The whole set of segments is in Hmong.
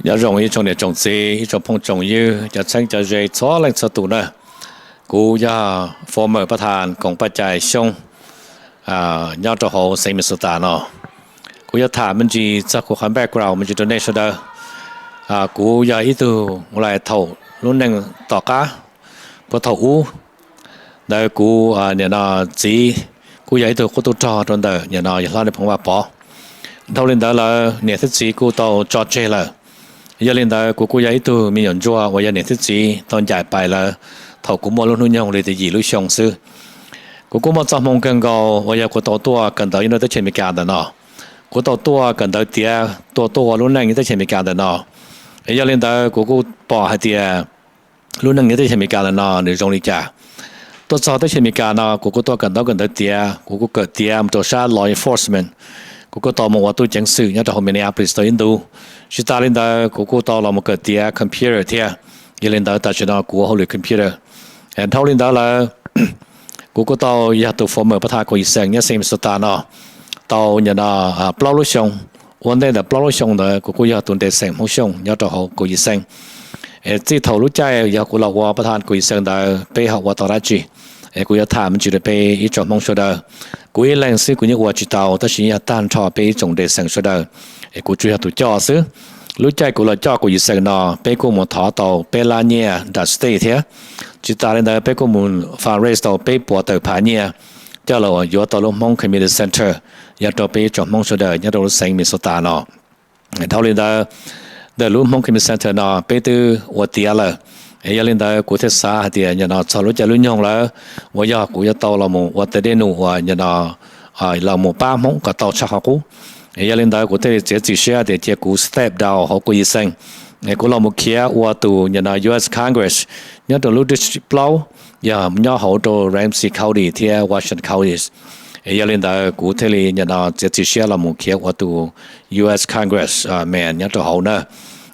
Nyob zoo ib tsoom niam tsoom txiv, ib tsoom phooj tsoom ywg, cov txheeb cov ze txhua leej txhua tus na. Kuv yog former Pab Thas Koom Paj Cai Xyooj, nyob rau hauv xeev Minnesota no. Kuv yuav tham me ntsis txog kuv qhov background me ntsis rau nej sawv daws. Kuv yog ib tug ua li thaum lub neej tom qab, puag thaum ub ntawd kuv nim no txiv kuj yog ib tug qub tub rog rau ntawm nim no yawg hlob Phoov Vaj Pov. Dhau li ntawd lawm niam thiab txiv kuj tau tso tseg lawm. Yog li ntawd kuv kuj yog ib tug me nyuam ntsuag uas yog niam thiab txiv tau ncaim pais lawm thaum kuv muaj lub hnub nyoog li tias yim lub xyoo xwb. Kuv kuj muaj txoj hmoo kawg nkaus uas yog kuv tau tuaj kawm ntawv nyob rau teb chaws Amelikas ntawm no. Kuv tau tuaj kawm ntawv tiav, tuaj tuaj ua lub neej nyob teb chaws Amelikas ntawm no. Yog li ntawd kuv kuj pom hais tias lub neej nyob teb chaws Amelikas ntawm no nws zoo li cas. Tuaj txog teb chaws Amelikas no kuv kuj tuaj kawm ntaub kawm ntawv tiav, kuv kuj kawm tiav mus rau sab law enforcement. Kuv kuj tau mus ua tub ceev xwm nyob rau hauv Minneapolis tau ib ntus. Tsis tas li ntawd kuv kuj tau los mus kawm tiav computer thiab. Yog li ntawd tam sim no kuv ua hauj lwm computer. Dhau li ntawd lawm, kuv kuj tau yog tus former Pab Thas Koom Yim Xeem nyob xeev Minnesota no tau nim no plaub lub xyoo. Ua ntej ntawm plaub lub xyoo ntawd kuv kuj yog tus nres xeem Hmoob Xyooj nyob rau hauv Koom Yim Xeem. Txij thaum lub caij yog kuv los ua Pab Thas Koom Yim Xeem ntawd peb ho ua tau dab tsi, es kuv yuav tham me ntsis rau peb ib tsoom Hmoob sawv daws. Kuv ib leeg xwb kuv yeej ua tsis tau tab sis yog tag nrho peb ib tsoom nres xeem sawv daws, es kuv tsuas yog tus coj xwb. Lub caij kuv los coj Koom Yim Xeem no peb kuj mus thov tau peb lab nyiaj nram state thiab. Tsis tas li ntawd peb kuj mus fundraise tau peb puas tawm phav nyiaj coj los yuav tau lub Hmoob Community Center, yog rau peb ib tsoom Hmoob sawv daws nyob rau lub xeev Minnesota no. Dhau li ntawd, ntawm lub Hmoob Community Center no peb twb ua tiav lawm. Yog li ntawd kuv thiaj xav hais tias nim no txog lub caij lub nyoog lawm uas yog kuv yuav tau los mus ua tej dej num uas nim no los mus pab Hmoob kom tau tshaj qhov qub. Yog li ntawd kuv thiaj li txiav txim siab tias cia kuv step down hauv Koom Yim Xeem, kuv los mus khiav ua tus nim no U S Congress nyob rau lub district plaub, yog nyob hauv rau Ramsey County thiab Washington Counties. Yog li ntawd kuv thiaj li nim no txiav txim siab los mus khiav ua tus U S Congressman nyob rau hauv na.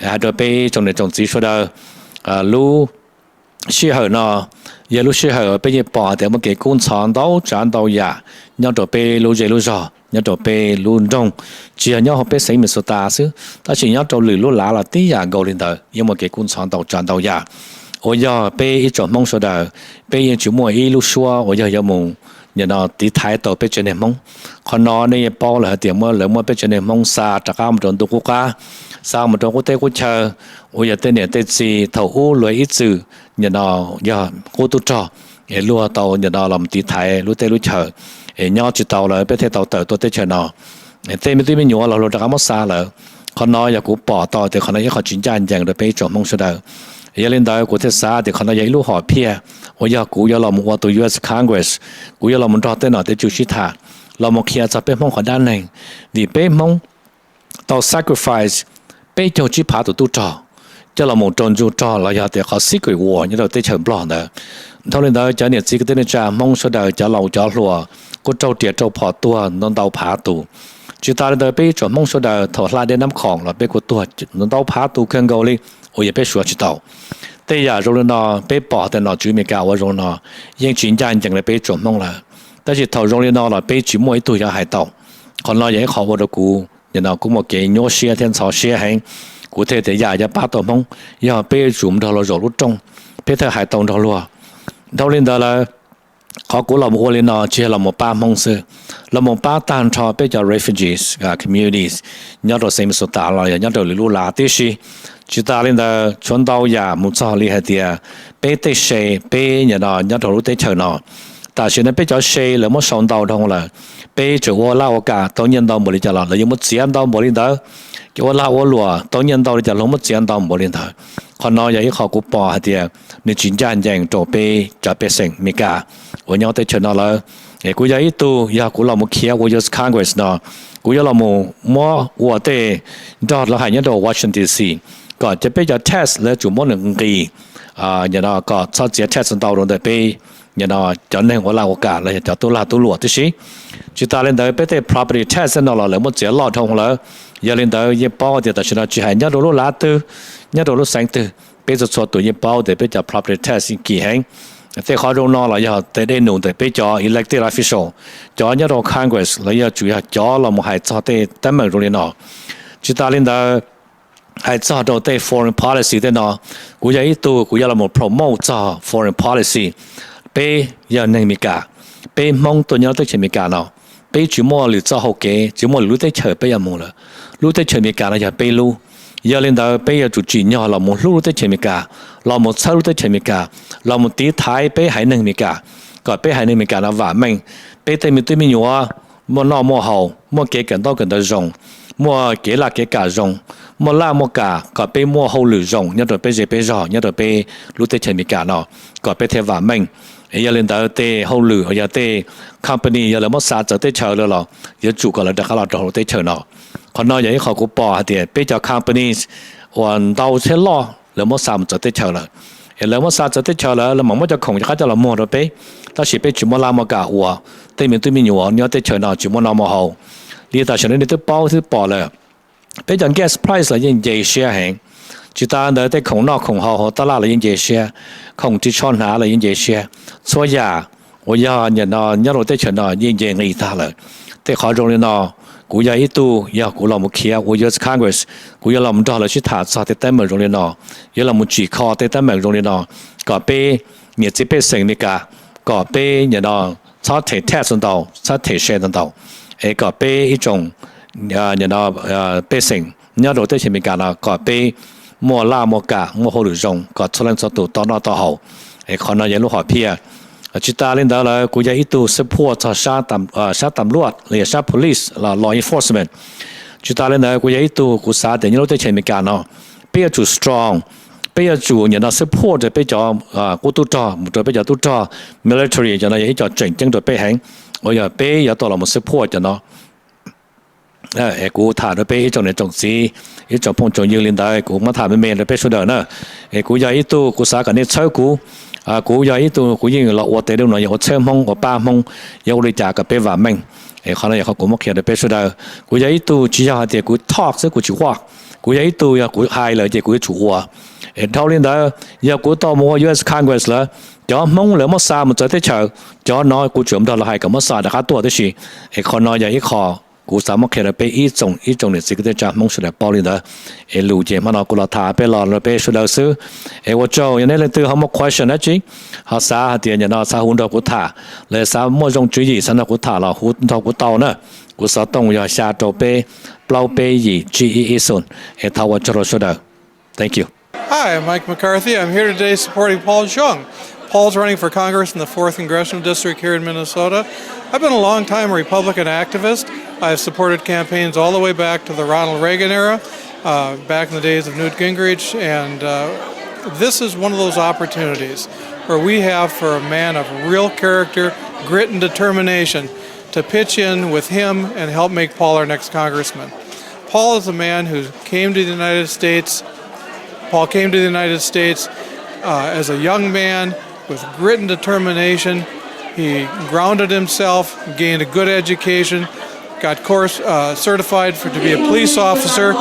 Hais rau peb tsoom niam tsoom txiv sawv daws, lub sij hawm no yog lub sij hawm peb yeej pom tias muaj kev kub ntxhov ntau tsav ntau yam nyob rau peb lub zej lub zog, nyob rau peb lub nroog, tsis yog nyob hauv peb xeev Minnesota xwb tab sis nyob rau lwm lub lav los tib yam nkaus li ntawd yeej muaj kev kub ntxhov ntau tsav ntau yam. Uas yog peb ib tsoom Hmoob sawv daws, peb yeej tsis muaj ib lub suab uas yog yuav mus nim no tiv thaiv tau peb tsev neeg Hmoob. Qhov no nej yeej paub lawm hais tias muab lawv muab peb tsev neeg Hmoob xa rov qab mus rau ntuj qub qab, xa mus rau qub teb qub chaw, uas yog tej niam tej txiv thaum ub luag ib txwm nim no yog qub tub rog, es luag tau nim no los tiv thaiv lub teb lub chaw, es nyob tsis tau lawm peb thiaj tau tawm tuaj teb chaws no. Tej me tub me nyuam los luag rov qab muab xa lawm. Qhov no yog kuv pom tau tias qhov no yog ib qho tsis ncaj ncees rau peb ib tsoom Hmoob sawv daws. Yog li ntawd kuv thiaj xav tias qhov no yog ib lub hom phiaj uas yog kuv yuav los mus ua tus U S Congress, kuv yuav los mus nrog tej nom tej tswv sib tham, los mus qhia txog peb Hmoob qhov dab neeg, vim peb Hmoob tau sacrifice peb caug tsib phav tus tub rog coj los mus rau ntsuj rog los yog tias qhov secret war nyob rau teb chaws Nplog ntawd. Dhau li ntawd cov niam txiv kwv tij neej tsa Hmoob sawv daws cov laus cov hluas kuj raug riam raug phom tuag ntau ntau phav tus. Tsis tas li ntawd peb ib tsoom Hmoob sawv daws thaum hla dej Nab Khoom los peb kuj tuag ntau ntau phav tus kawg nkaus li uas yog peb suav tsis tau. Tej yam zoo li no peb pom tias nom tswv Amelikas ua zoo no yeej tsis ncaj ncees rau peb ib tsoom Hmoob lawm. Tab sis thaum zoo li no los peb tsis muaj ib tug yuav hais tau. Qhov no yog ib qho ua rau kuv nim no kuj muaj kev nyuaj siab thiab ntxhov siab heev. Kuv thiaj tias yam yuav pab tau Hmoob yog peb yuav tsum nrog luag zaum lub rooj, peb thiaj hais tau nrog luag. Dhau li ntawd lawm, qhov kuv los mus ua li no tsis yog los mus pab Hmoob xwb, los mus pab tag nrho peb cov refugees communities nyob rau xeev Minnesota los yog nyob rau lwm lub lav tib si. Tsis tas li ntawd tshuav ntau yam mus txog li hais tias peb tej se peb nim no nyob rau lub teb chaws no, tam sim no peb cov se lawv muab sau ntau dhau lawm. Peb tseem ua laj ua kam tau nyiaj ntau npaum li cas los lawv yuav muab txiav ntau npaum li ntawd. Ces ua lag ua luam tau nyiaj ntau li cas los muab txiav ntau npaum li ntawd. Qhov no yog ib qho kuv pom hais tias nws tsis ncaj ncees rau peb cov pej xeem Amelikas uas nyob teb chaws no lawm. Es kuv yog ib tug, yog kuv los mus khiav ua U S Congress no, kuv yuav los mus muab ua tej nrog lawv hais nyob rau Washington D C kom cov peb cov tax lawv tsum muab nws nqis, nim no kom txhob txiav tax ntau rau ntawm peb nim no cov neeg ua laj ua kam los yog cov tub lag tub luam tib si. Tsis tas li ntawd peb tej property tax no los lawv muab txiav loj dhau lawm. Yog li ntawd yeej paub tias tam sim no tsis hais nyob rau lub lav twg, nyob rau lub xeev twg, peb txhua txhua tus yeej paub tias peb cov property tax yeej kim heev. Tej qhov zoo no los yog tej dej num ntawm peb cov elected official, cov nyob rau Congress los yog tsum yog cov los mus hais txog tej teeb meem zoo li no. Tsis tas li ntawd, hais txog rau tej foreign policy tej no, kuv yog ib tug kuv yuav los promote txog foreign policy. Peb yog neeg Amelikas, peb Hmoob tuaj nyob teb chaws Amelikas no, peb tsis muaj lwm txoj hau kev, tsis muaj lwm lub teb chaws peb yuav mus lawm. Lub teb chaws Amelikas no yog peb lub. Yog li ntawd peb yuav tsum tsim nyog los mus hlub lub teb chaws Amelikas, los mus txhawb lub teb chaws Amelikas, los mus tiv thaiv peb haiv neeg Amelikas, kom peb haiv neeg Amelikas no vam meej. Peb tej me tub me nyuam muaj noj muaj haus, muaj kev kawm ntaub kawm ntawv zoo, muaj kev laj kev kam zoo, muaj laj muaj kam, kom peb muaj hauj lwm zoo nyob rau peb zej peb zog nyob rau peb lub teb chaws Amelikas no, kom peb thiaj vam meej. Yog li ntawd tej hauj lwm uas yog tej company yog lawv muab xa txawv teb chaws lawm los yuav tsum kom lawv rov qab los rau hauv lub teb chaws no. Qhov no yog ib qho kuv pom hais tias peb cov companies uas ntau thiab loj lawv muab xa mus txawv teb chaws lawm. Es lawv muab xa txawv teb chaws lawm, lawv mam muab cov khoom rov qab coj los muag rau peb, tab sis peb tsis muaj laj muaj kam ua, tej me tub me nyuam nyob teb chaws no tsis muaj noj muaj haus. Li tam sim no nej twb paub twb pom lawm, peb cov gas price los yeej nce siab heev. Tsis tas ntawd tej khoom noj khoom haus hauv tab laj los yeej nce siab, khoom ris tsho hnav los yeej nce siab. Txhua yam uas yog nyob rau teb chaws no yeej nce nqis tag lawm. Tej qhov zoo li no, kuv yog ib tug, yog kuv los mus khiav ua U S Congress, kuv yuav los mus nrog lawv sib tham txog tej teeb meem zoo li no, yuav los mus tsim kho tej teeb meem zoo li no, kom peb niam txiv pej xeem Amelikas, kom peb nim no txhob them tax ntau, txhob them se ntau, es kom peb ib tsoom pej xeem nyob rau teb chaws Amelikas no kom peb muaj laj muaj kam, muaj hauj lwm zoo, kom txhua leej txhua tus tau noj tau haus. Es qhov no yog lub hom phiaj. Tsis tas li ntawd lawm, kuv yog ib tug support txog sab tam luaj los yog sab police, law enforcement. Tsis tas li ntawd kuv yog ib tug kuv xav tias nyob lub teb chaws Amelikas no peb yuav tsum strong, peb yuav tsum nim no support rau peb cov qub tub rog, mus rau peb cov tub rog military, cov no yog ib co tseem ceeb rau peb heev, uas yog peb yuav tau los mus support cov no. Kuv tham rau peb ib tsoom niam tsoom txiv, ib tsoom phooj tsoom ywg li ntawd, kuv muab tham me me rau peb sawv daws na. Es kuv yog ib tug kuv xav kom nej txhawb kuv. Kuv yog ib tug kuv yeej los ua tes dub no, yog ua txhawb Hmoob ua pab Hmoob, yuav ua li cas kom peb vam meej. Es qhov no yog qhov kuv muab qhia rau peb sawv daws. Kuv yog ib tug tsis yog hais tias kuv talk xwb kuv tsis ua, kuv yog ib tug yog kuv hais lawm ces kuv yuav tsum ua. Es dhau li ntawd yog kuv tau mus ua U S Congress lawm, cov Hmoob lawv muab xa mus txawv teb chaws, cov no kuv tseem nrog lawv hais kom muab xa rov qab tuaj tib si. Es qhov no yog ib qho kuv xav muab qhia rau peb ib tsoom ib tsoom niam txiv kwv tij neej tsa Hmoob sawv daws paub li ntawd. Es lus ces hmo no kuv los tham peb los rau peb sawv daws xwb. Es ua tsaug, yog nej leej twg ho muaj question dab tsi, ho xav hais tias nim no xav hu nrog kuv tham, los xav muaj zoo tswv yim xav nrog kuv tham los hu nrog kuv tau na. Kuv xov tooj yog xya rau peb plaub peb yim tsib ib ib xoom. Es thov ua tsaug rau sawv daws. Thank you. Hi, I'm Mike McCarthy. I'm here today supporting Paul Zhang. Paul's running for Congress in the fourth Congressional District here in Minnesota. I've been a long-time Republican activist. I've supported campaigns all the way back to the Ronald Reagan era, uh, back in the days of Newt Gingrich, and uh, this is one of those opportunities where we have, for a man of real character, grit, and determination, to pitch in with him and help make Paul our next congressman. Paul is a man who came to the United States. Paul came to the United States uh, as a young man with grit and determination. He grounded himself, gained a good education, got course uh, certified for, to be a police officer,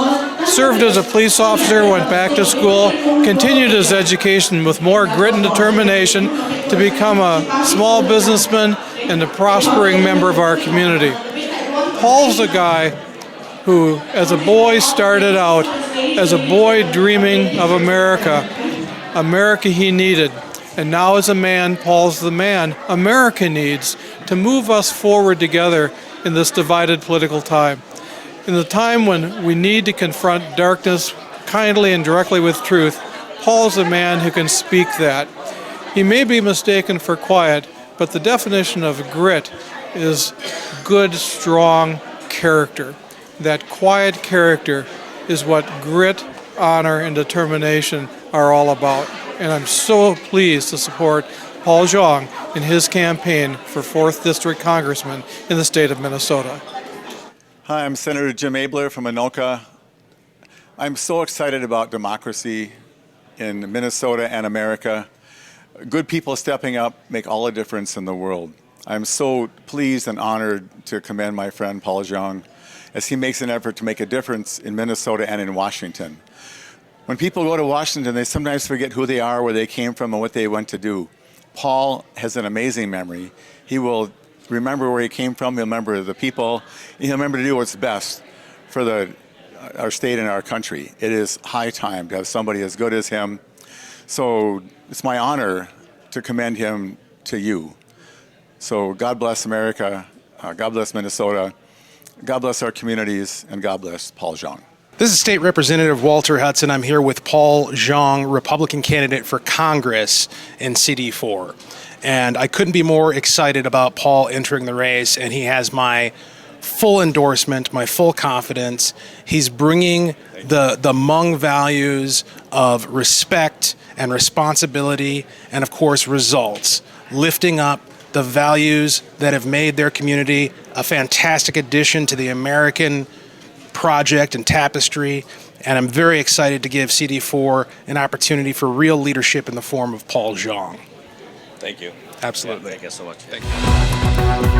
served as a police officer, went back to school, continued his education with more grit and determination to become a small businessman and a prospering member of our community. Paul's a guy who, as a boy, started out as a boy dreaming of America, America he needed. And now, as a man, Paul's the man America needs to move us forward together in this divided political time. In the time when we need to confront darkness kindly and directly with truth, Paul's a man who can speak that. He may be mistaken for quiet, but the definition of grit is good, strong character. That quiet character is what grit, honor, and determination are all about. And I'm so pleased to support Paul Zhang in his campaign for fourth District Congressman in the state of Minnesota. Hi, I'm Senator Jim Abler from Anoka. I'm so excited about democracy in Minnesota and America. Good people stepping up make all the difference in the world. I'm so pleased and honored to commend my friend Paul Zhang as he makes an effort to make a difference in Minnesota and in Washington. When people go to Washington, they sometimes forget who they are, where they came from, and what they went to do. Paul has an amazing memory. He will remember where he came from, he'll remember the people, and he'll remember to do what's best for the our state and our country. It is high time to have somebody as good as him. So it's my honor to commend him to you. So God bless America. Uh, God bless Minnesota. God bless our communities, and God bless Paul Zhang. This is State Representative Walter Hudson. I'm here with Paul Zhang, Republican candidate for Congress in C D four. And I couldn't be more excited about Paul entering the race, and he has my full endorsement, my full confidence. He's bringing the, the Hmong values of respect and responsibility and, of course, results, lifting up the values that have made their community a fantastic addition to the American project and tapestry. And I'm very excited to give C D four an opportunity for real leadership in the form of Paul Zhang. Thank you. Absolutely. Yeah, thank you so much. Thank you.